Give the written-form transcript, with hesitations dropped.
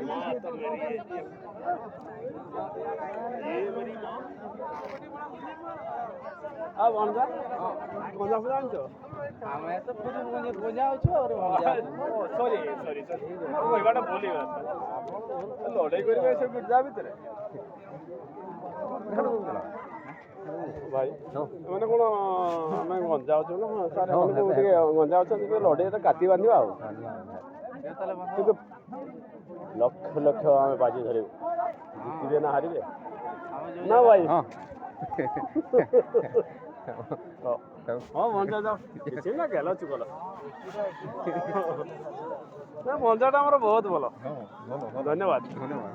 माँ तो मेरी है जी, ये मेरी माँ। ଆଉ ଭଣଜା, ଗଞ୍ଜା ଫଞ୍ଜା ଆଣିଛ? ଆମେ ତ ପୁରୀ ଗଞ୍ଜା ଅଛୁ ଆଉ। ସରି ସରି ସରି, ମୋର କହିବାଟା ଭୁଲ ହେଇଗଲା। ଲଢେଇ କରିବେ ସେ ବିର୍ଜା ଭିତରେ ଭାଇ। ମାନେ କ'ଣ ଆମେ ଗଞ୍ଜା ଅଛୁ ନା? ହଁ ସାର୍, ଏମାନେ ଟିକେ ଗଞ୍ଜା ଅଛନ୍ତି, ଲଢେଇ ତ କାତି ବାନ୍ଧିବା ଆଉ। କିନ୍ତୁ ଲକ୍ଷ ଲକ୍ଷ ଆମେ ବାଜି ଧରିବୁ, ଜିତିବେ ନା ହାରିବେ ନା ଭାଇ? ହଁ, ଭଞ୍ଜା ଯାଅ, କିଛି ନା ଗେଲ ଚୁଗଲ ନା। ଭଞ୍ଜାଟା ଆମର ବହୁତ ଭଲ। ଧନ୍ୟବାଦ। ଧନ୍ୟବାଦ।